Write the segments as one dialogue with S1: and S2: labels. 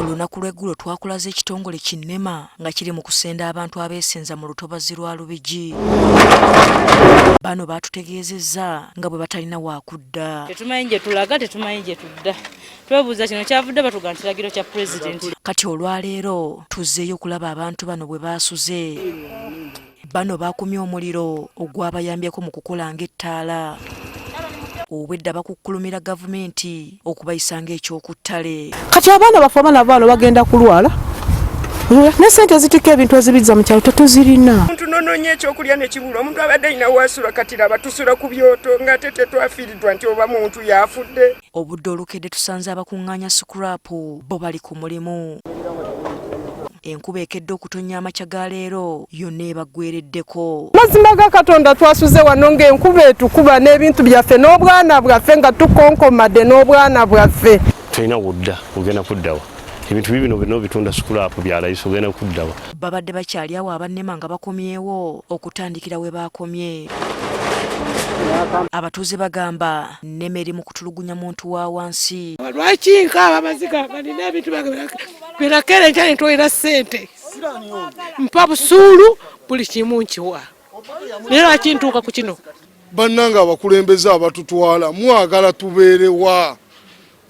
S1: Olunaku lw'eggulo twakulaze ekitongole ki NEMA nga kiri mu kusenda abantu abeesenza mu lutobazi lwa Lubigi. Bano baatutegeezezza nga bwe batalina waakudda.
S2: Tetumanyi gye tulaga, tetumanyi gye tudda. Twebuuza kino kyavudde batugamba nti kiragiro kya pulezidenti.
S1: Kati olwaleero tuzzeeyo okulaba abantu bano bwe baasuze. Bano bakumye omuliro ogwabayambyeko mu kukola ng'ettaala. Obwedda bakukkulumira gavumenti okubayisa ng'ekyokuttale.
S3: Kati abaana baffe abaana bano bagenda kulwala ne sente ezitikka ebintu ezibizza mu kyalo tetuzirina.
S4: Omuntu nononya ekyokulya nekibula omuntu abadde alina wasula kati laba tusula ku byoto ng'ate tetwafiiriddwa nti oba muntu yafudde.
S1: Obudde olukedde tusanze abakungaanya sikulaapu bo bali ku mulimu. Enkuba ekedde okutonnya amakya ga leero yonna ebaggwereddeko.
S3: Mazima ga Katonda twasuze wano ng'enkuba etukuba n'ebintu byaffe n'obwana bwaffe nga tukonkomadde n'obwana bwaffe.
S5: Tolina wodda, ogenda kuddawa? Ebintu bibino byonna obitunda sikulaapu bya layisi, ogenda kuddawa?
S1: Babadde bakyali awo aba NEMA nga bakomyewo okutandikira we baakomye. Abatuuze bagamba NEMA eri mu kutulugunya muntu wa wansi.
S3: Lwaki nkaaba amaziga nga nina ebintu byange birakera enkya nentwalira ssente mpa busuulu buli kimu nkiwa naye lwaki ntuuka ku kino.
S6: Bannange abakulembeze abatutwala mwagala tubeerewa?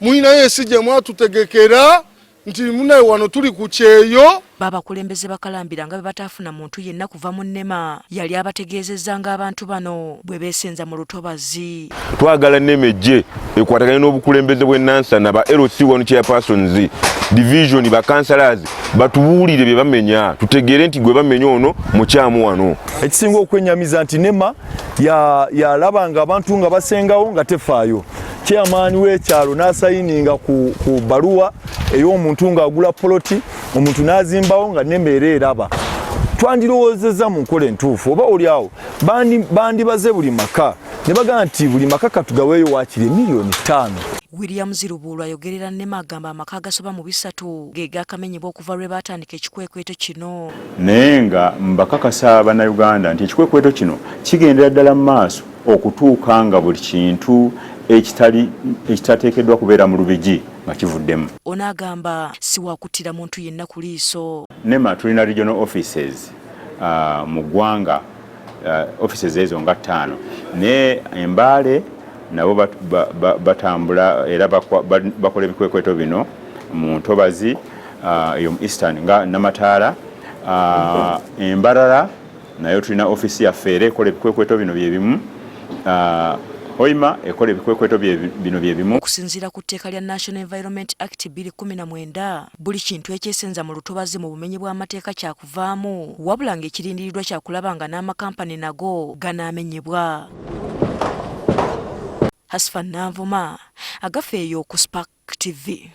S6: Mulinayo ensi gye mwatutegekera nti munaye wano tuli ku kyeyo?
S1: Babakulembeze bakalambira nga bwe bataafuna muntu yenna kuva mu NEMA yali abategeezezza ng'abantu bano bwe beesenza mu lutobazi.
S7: Twagala NEMA ejje ekwatagane n'obukulembeze bw'e Nansana, ba LC1 chairpersons, division, ba councillors batubuulire bye bamenya tutegeere nti gwe bamenya ono mukyamu wano.
S8: Ekisinga okwenyamiza nti NEMA yalaba nga abantu nga basengawo nga tefaayo. Chairman w'ekyalo n'asayininga ku baluwa ey'omuntu ng'agula poloti, omuntu n'azimbawo nga NEMA era eraba. Twandirowoozezza mu nkola entuufu oba oli awo bandibaze buli maka ne bagamba nti buli maka katugaweeyo waakiri emiliyoni 5.
S1: William Zirubuulu ayogerera NEMA agamba amaka agasoba mu 3 ge gaakamenyebwa okuva lwe baatandika ekikwekweto kino.
S9: Naye nga mbakakasa Bannayuganda nti ekikwekweto kino kigendera ddala mu maaso okutuuka nga buli kintu ekitali ekitateekeddwa kubeera mu Lubigi nga kivuddemu.
S1: Ono agamba si wakuttira muntu yenna ku liiso.
S9: NEMA tulina regional offices mu ggwanga, offices ezo nga 5, naye Embaale nabo batambula era bakola ebikwekweto bino mu ntobazi eyo mu Eastern nga Namataala, Embarara nayo tulina office yaffe era ekola ebikwekweto bino bye bimu, Hoima ekola ebikwekweto bino bye bimu.
S1: Okusinziira ku tteeka lya National Environment Act 2019, buli kintu ekyesenza mu lutobazi mu bumenyi bw'amateeka kyakuvaamu, wabula ng'ekirindiriddwa kya kulaba nga n'amakampani nago ganaamenyebwa. Hasfa Nanvuma, Agafeeyo ku Spark TV.